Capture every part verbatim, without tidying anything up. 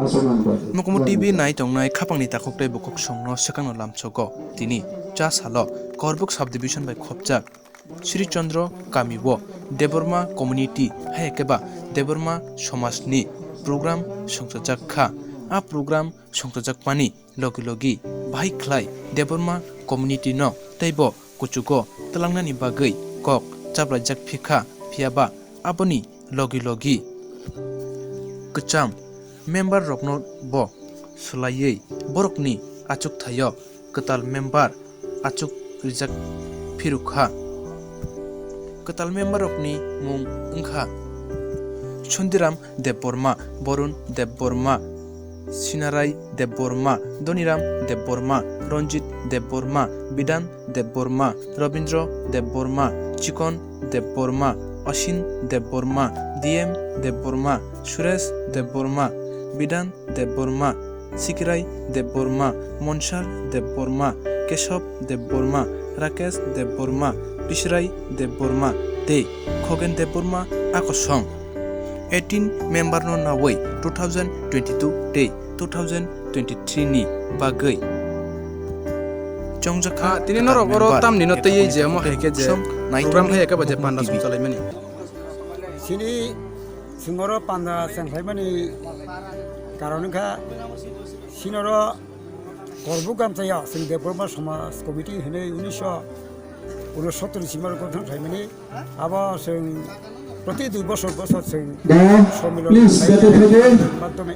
Mukumu T V nai tongnai khapangni takhuk tei bukhuk songno swkangno lamsogo. Tini cha salo Korbuk subdivision bai khopjak Sri Chandra kamio Debbarma community hai khe ba Debbarma somajni program songchajak kha. A program songchajakmani logi logi bahai khlai Debbarma community no teibo kuchugo twlangnani bagwi kok chaplaijak phikha, phiyaba aboni logi logi kwcham member rokno bo swlaiwi borokni achukthaio kwtal member achuk rijak phirukha. Kwtal member rokni mung wngkha Sundiram Debbarma, Borun Debbarma, Sinarai Debbarma, Doniram Debbarma, Ranjit Debbarma, Bidan Debbarma, Rabindra Debbarma, Chikon Debbarma, Asin Debbarma, D M Debbarma, Suresh Debbarma, Bidan Debbarma, Sikirai Debbarma, Monsar Debbarma, Kesab Debbarma, Rakesh Debbarma, Pisrai Debbarma tei Khogen Debbarma a kosong. Eighteen member no nawi two thousand twenty-two tei two thousand twenty-three ni bagwi chongjak kha. Ah, tini kwtal norok oro member. Tamni no tei je omo hai khe je program hai khe ba je panda song chalaimani. Sini singoro panda chengkhlaimani karon wngkha sinoro Korbuk gamchaya chwng Debbarma Samaj Committee hinwi unisho unosottor ni sima gothon khlaimani. Abo chwng proti dui bosor bosor chwng sommilan khlai, maddhome,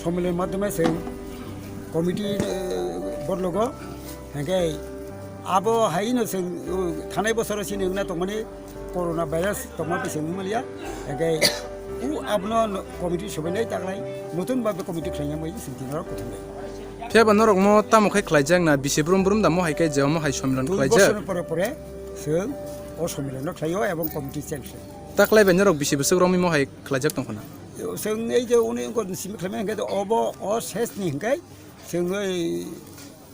sommilan maddhome chwng committee, eh, borlogo. Hingke abo haino chwng, uh, thanai bosoro chini wngna tongmani corona virus tongma bising wngmaliya. Hingke u abono committee sobainai taklai notun babe committee khlaina mai chwng tinoro kuthumbai. Phiya ba norok mo tamo khai khlaijak na bisi brum brum da mo hai khe je omo hai sommilan khlaijak. Dui bosor pore pore chwng o sommilan no khlaio ebong committee change khlaio. Taklai bai norok bisi bwswk romwi mo hai khlaijak tong khna. Chwng ei je uni wngkha simi khlaimani hingke obo o ses ni hingke chwng oi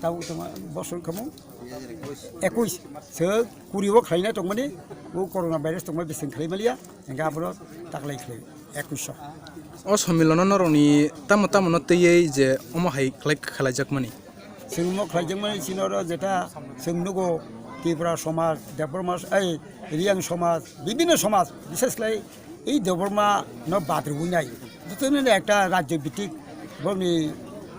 tabuk tongma bosor khamu ekush se kuri o khlaina tongmani o corona virus tongma bising khlai maliya hingke aboro taklai khlai ekush. O sommilono norokni tamo tamo no twiwi je omo hai khlai khlaijakmani. Chwng mo khlaijakmani chini oro jeta chwng nugo Tripura somaj, Debbarma, ei Riyang somaj, bibhinno somaj, bishes khlai ei Debbarma no bad rwui nai. Jotono ekta rajyo bhitik borokni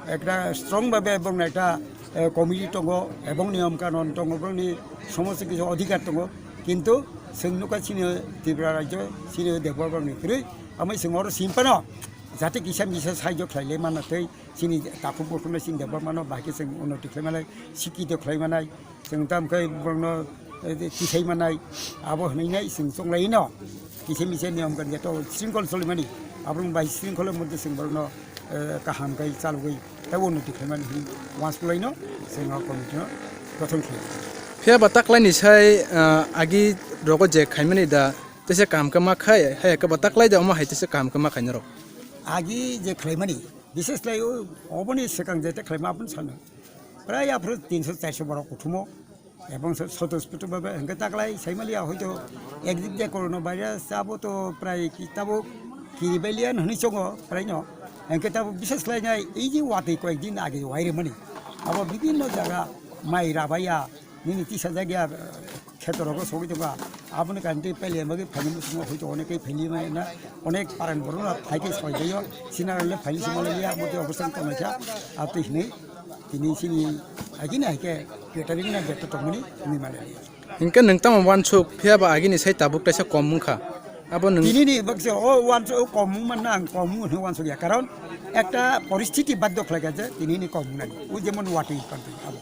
ekta strong bhabe borokni ekta, eh, committee tongo, ebong niyom kanon tongo, borokni somosto kisu odhikar tongo. Kintu chwng nukha chini Tripura rajyo, chini Debbarma ni kwrwi, amai chwng oro simpano jate kisa misa sahajyo khlailai manna tei chini takhuk bukhukno chini Debbarma no bahai khe chwng unnoti khlai manai, sikito khlai manai. Chwng tamo khe borokno, eh, tisai manai, abo hwnwi nai chwng chonglai no. Kisa misa niyom kan jeto shringkhol cholimani, aborok bai shringkhol moddhe chwng borokno, eh, kaham khe chalogwi tei unnoti khlaimani hwnwi uansukhlaino chwng o committee no gothon khlai. Phiya ba taklaini sai, ah, agi rogo je khaimani da tesa kaham khe ma khai, hai khe ba taklai da omo hai tesa kaham khe ma khai norok. Agi je khlaimani, bishes khlai o, oboni swkang je ta khlaima aboni sano. Prai aphuru tinso charso borok kuthumo. Ebong so-, sotospoto bhabe hingke taklai saimaliya hoito ekdik de corona virus abo to prai ki-, tabo kiribailia hwnwi chongo praino. Hingke tabo bishes khlainai ei je watwi koyek din age wairemani. Abo bibhinno jaga mai rabaiya, nini tisa jagya, eh, khetorogo sogwi tonga. Aboni kanti pele magi phani musungo hoito onekei phani mai na, onek paran borok na phaike soijaio, sinarale phani sumalalia, mothe obostan tonglaikha, atwi hwnwi. Tini chini agini hai khe catering na betta tongmani hwnwi mani liya. Hinkhe nwng tamo uansuk, phiya ba agini sai tabuk kaisa kom wngkha. Abo nwng tini ni baksa o uansuk, o kom wngma na ang kom wng hwnwi uansuk ya, karon ekta poristiti baddo khlaikha je tini ni kom wngnani. O jemon watwi kanti abo.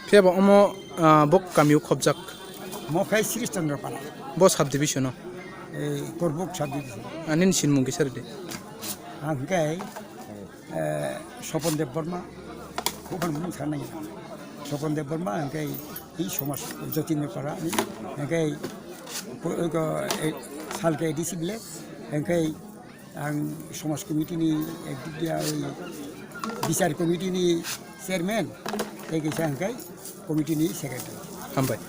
Phiya ba omo, ah, bok kamio khobjak. Mo khai Sri Chandra Pala. Bo subdivision o? Ei, Korbuk subdivision. Ani ni sinmung kisa rwdi. Ang khe eh, Sopon Debbarma, buphang mung sanai. Sopon Debbarma, hingke i somaj Jotindra Para, hingke pu-, ko, eh, salke A D C bile, hingke ang somaj committee ni, eh, dia, oi, bichar committee ni chairman, tei kisa hingke committee ni secretary. Hambai.